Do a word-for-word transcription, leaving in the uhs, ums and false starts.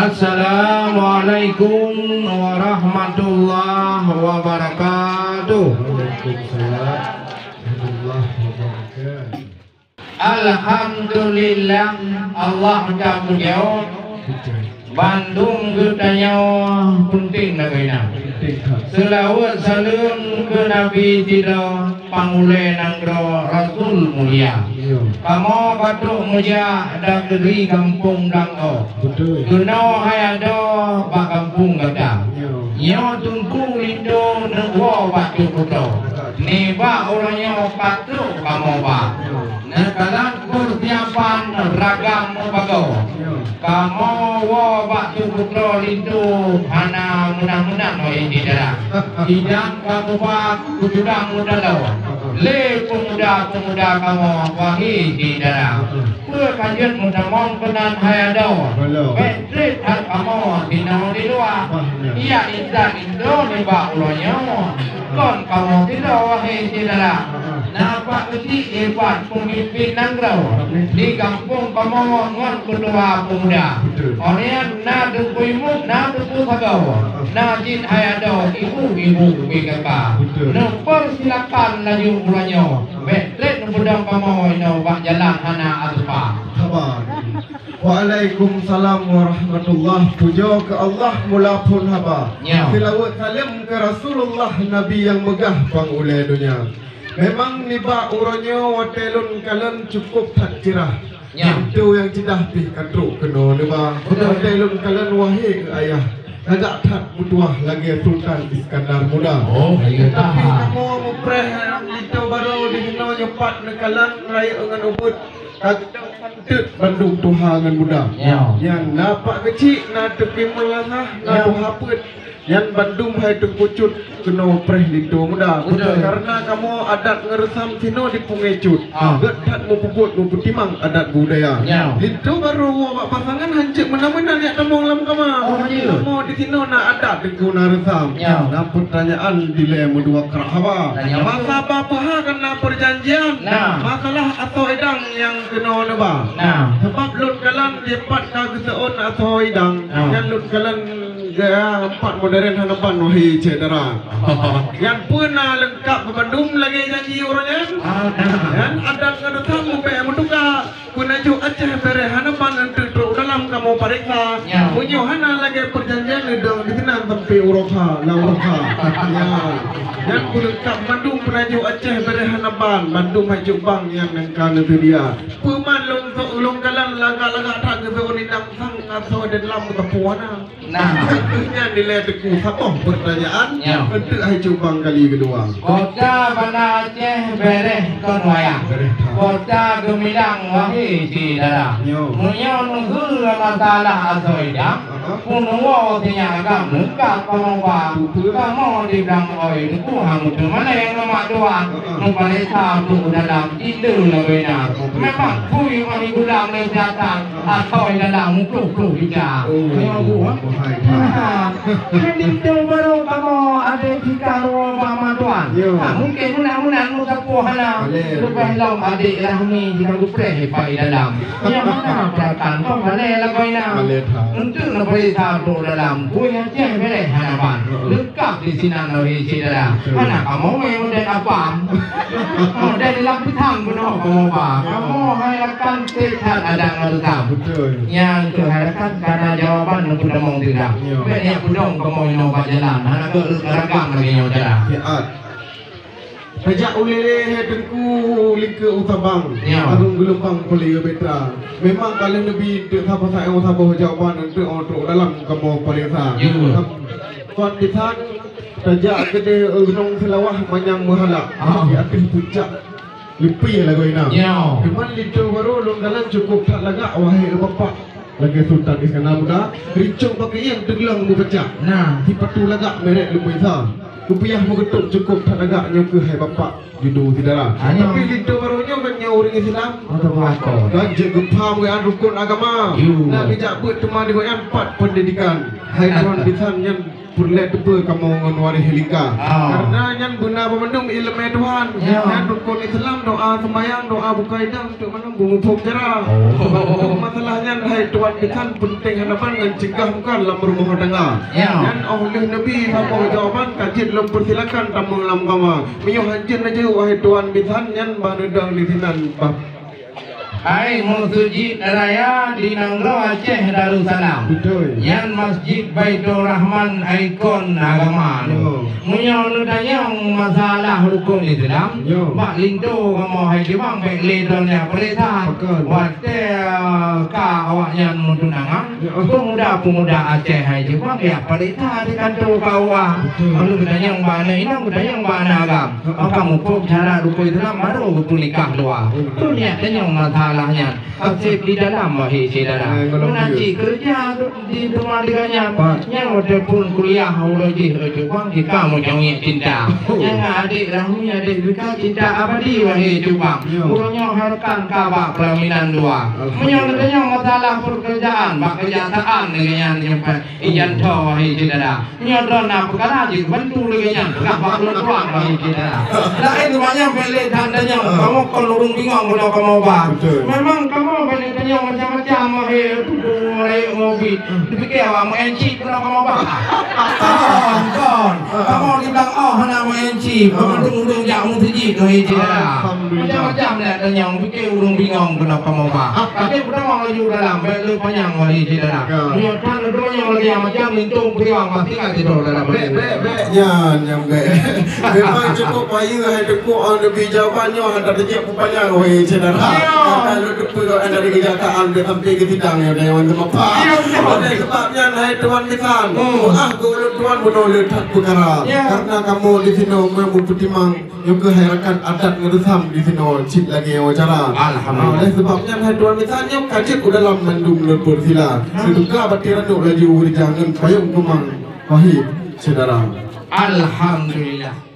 Assalamualaikum warahmatullahi wabarakatuh. Waalaikumsalam warahmatullahi wabarakatuh. Alhamdulillah, Allah ka pujoe. Bandum geutanyoe peunteng lagèe nyan. Seulaweuet saleuem keu Nabi sidroe, Pangulèe Nanggroe Rasul Mulia. Kamoe ka trok meujak dari gampông Dangoe. Keunoe hai adoe bak gampông gata. Nyoe Teungku Linto neuwoe bak Teungku Tho. Nibak uroe nyoe ka trok kamoe ba. Neukalon peusiapan ragam meubagoe. Kamoe woe bak Teungku Tho Linto hana meunan-meunan, wahé syedara. Idang ka muba keu jurang meutaloe. Lé peumuda-peumuda kamoe, wahé syedara. Peue ka jeuet meutamong keunan hai adoe. Bèk trép that kamoe sinoe di luwa. Iya intat Linto nibak uroe nyoe. Kon kamoe sidroe, wahé syedara. Na bak keuchik hebat peumimpin nanggroe di gampông kamoe ngon keutua peumuda. Awaknyan na Teungku Imum, na Teungku Sagoe, na cit hai adoe ibu-ibu P K K. Neupeusilakan laju uroe nyoe. Bèk trép neupeudong kamoe inoe bak jalan hana aseupa. Haba. Waalaikumsalam warahmatullah. Pujoe keu Allah mula phôn haba. Seulaweuet saleuem keu Rasulullah, Nabi nyang meugah pangulèe donya. Memang nibak uroe nyoe watèe lôn kalon cukôp that ceurah. Linto nyang ceudah pih ka trok keunoe neuba. Watèe lôn kalon, wahé keu ayah, lagak that meutuwah lagèe Sultan Iskandar Muda. Teutapi kamoe mupreh linto barô di sinoe nyoe pat neukalon rayeuk ngon ubit. Ka geutanyoe santeuet bandum tuha ngon muda. Nyan na pak keuchik, na Teungku Imum Lasah, na tuha peuet. Nyan bandum hai Teungku Cut keunoe preh linto muda. Kareuna kamoe adat ngon reusam sinoe di Pungèe Cut. Gèt that meupeubuet meupeutimang adat budaya. Linto barô woe bak pasangan hanjeuet meunan-meunan jak tamong lam kama. Kamoe di sinoe na adat Teungku, na reusam. Na peutanyaan dilèe meudua krak haba. Masa ba peuha kan na peurjanjian. Masalah asoe idang nyang keunoe neuba. Sabab lôn kalon dipat ka geuseuôn asoe idang. Nyan lôn kalon gaya pat modern hana ban, wahé syedara. Nyan peue na leungkap bandum lagèe janji uroe nyan. Nyan adat ngon reusam bèk meutuka. Peunajoh Aceh bèrèh hana ban, eunteuk trok dalam kamoe pareksa. Meunyoe hana lagèe peurjanjian, neudong disinan sampoe uroe kha, lam uroe kha. Nyan peuleungkap mandum peunajoh Aceh bèrèh hana ban, mandum hai cut bang nyang ka neuseudia. Peuman lôn sôk lôn kalon lagak-lagak that geuseuôn idang sang asoe dalam meuteupue hana. Nyan dilèe Teungku saboh peutanyaan, eunteuk hai cut bang kali keudua. Kota Banda Aceh bèrèh kon wayang. Kota geumilang, wahé syedara. Meunyoe neuheue masalah asoe idang, peunuwoe sinyak agam leungkap kamoe ba. Kamoe di Blang Oi, Teungku han meuteumé lé ngon mak tuan. Meupareksa untuk dalam, tinde lagèe na. Memang pui mani gulang lé datang. Asoe dalam muplôh-plôh ija. Nyoe bu, ha? Hai linto barô kamoe adé jikaru bak matuan. Ha, mungken meunan-meunan meusapoh hana. Leubeh lom adék Rahmi jikaru preh pai dalam. Nyang mana perasaan kong balèe lagoina. Eunteuk neupeuriksa trok dalam. Pui nyang ceh bèrèh hana ban. Leungkap disinan lagèe syedara. Hana kamoe model abang. Model lam pisang bunoe kamoe ba. Kamoe hai rakan sifat adat ngon reusam. Betul. Nyang keu hai rakan kana jawaban neupeutamong tidak. Bèk nyak peudong kamoe inoe bak jalan. Hana keu ragam lagèe nyoe cara. Siat. Tajak ulèe-lèe hai Teungku likot u Sabang. Arung geulumbang peuleueh betra. Memang ka lheueh neubi teuk saboh saboh jawaban eunteuk trok dalam kamoe pareksa. Kon disan tajak keudéh Gunong Seulawah manyang meuhala di ateueh puncak Leupie lagoina. Teuma linto barô lôn kalon cukôp that lagak, wahé bapak. Lagèe Sultan Iskandar Muda, rincong pakaian teuglong meupeucah. Sipatu lagak merek lumboi sa. Kupiah meugeutôp cukôp that lagak, nyoe keuh hai bapak judo syedara. Tapi linto barô nyoe kan nyoe ureueng Islam. Kan jeuet geupham geuan rukon agama. Na geujak beuet teuma di gobnyan pat pendidikan. Hai tuan bisan nyan peureulée teupeue kamoe ngon waréh lingka. Ah. Karena nyan beuna banmandum iéleumé Tuhan. Ya. Nyan rukon Islam, doa seumayang, doa buka idang, untuk mandum beumuphom cara. Oh. Sebab untuk masalah nyan, hai tuan bisan, penting hana ban ngon cegah muka lam rumoh tangga. Ya. Nyan óh lheueh neubi saboh jawaban, ka jeuet lôn peusilakan tamong lam kama. Meunyoe hanjeuet neujaweueb, wahai tuan bisan, nyan bah neudong disinan bah. Hai Meuseujid Raya di Nanggroe Aceh Darussalam. Beutôi. Nyan Masjid Baitur Rahman, ikon agama. Yo. Meunyoe neutanyong masalah rukon Islam, yo, bak linto kamoe hai Jibang bèk lé droeneuh peuriksa. Pakon. Watèe ka awaknyan meutunangan, pemuda-pemuda Aceh hai Jibang ya peuriksa di kantor K U A. Betul. Lalu geutanyong bak aneuk inong, geutanyong bak aneuk agam. Maka muphom syarat rukon Islam baru geupeunikah dua. Betul. Tu niat tanyong masalah nyan. Aseb di dalam, wahai syedara. Eh, kalau meunan begitu. Cit keureuja di teuma di gobnyan. Pat. Nyan watèe phôn kuliah uroe jih, eh, Cut Bang, jika meucaweuek cinta. Oh. Nyan ngon adék Rahmi, adék Zika, cinta abadi, wahai Cut Bang. Ya. Uroe nyoe hai rakan ka bak peulaminan dua. Alhamdulillah. Meunyoe neutanyong masalah peukeurjaan, bak keujahatan lagèe nyan nyang pat ijan tho, wahai syedara. Nyoe droeneuh na peukara jeuet bantu lagèe nyan, peugah bak ulôn tuan, wahai syedara. Laén teuma nyang bèk lé that tanyong, kamoe kon ureueng bingong keunoe kamoe ba. Betul. Memang kamoe bèk lé tanyong macam-macam, wahai tutoe rayeuk mobil. Dipike awak meu-en chip keunoe kamoe ba. Kon, kon. Kamoe di Blang Oh hana meu-en chip. Kamoe ureueng-ureueng jak meuseujid, wahai syedara. Alhamdulillah. Macam-macam lé tanyong, pike ureueng bingong keunoe kamoe ba. Tapi peutamong laju dalam, bèk lé panyang, wahai syedara. Ya. Meunyoe that neutanyong lagèe macam linto peuriwang, pasti ka sidroe dalam. Bèk, bèk, bèk. Nyan, nyan bèk. Memang cukup payeue hai Teungku, oh, neubi jawaban nyoe hana teujeuet peupanyang, wahai syedara. Ya. Karena lôn teupeue keu anda di kejataan, bèk sampai keu sidang nyoe, dewan seumapa. Ya, betul. Oleh sebab nyan, hai tuan bisan, hmm, ah, keu ulôn tuan bunoe le that peukara. Ya. Karena kamoe di sinoe meunyoe meupeutimang, nyoe keuh hai rakan adat ngon reusam di sinoe cit lagèe nyoe cara. Alhamdulillah. Ah, oleh sebab nyan, hai tuan bisan, nyoe ka jeuet u dalam mandum lôn peusila. Teuka batèe ranub laju u rijang ngon payông keumang, wahai syedara. Alhamdulillah.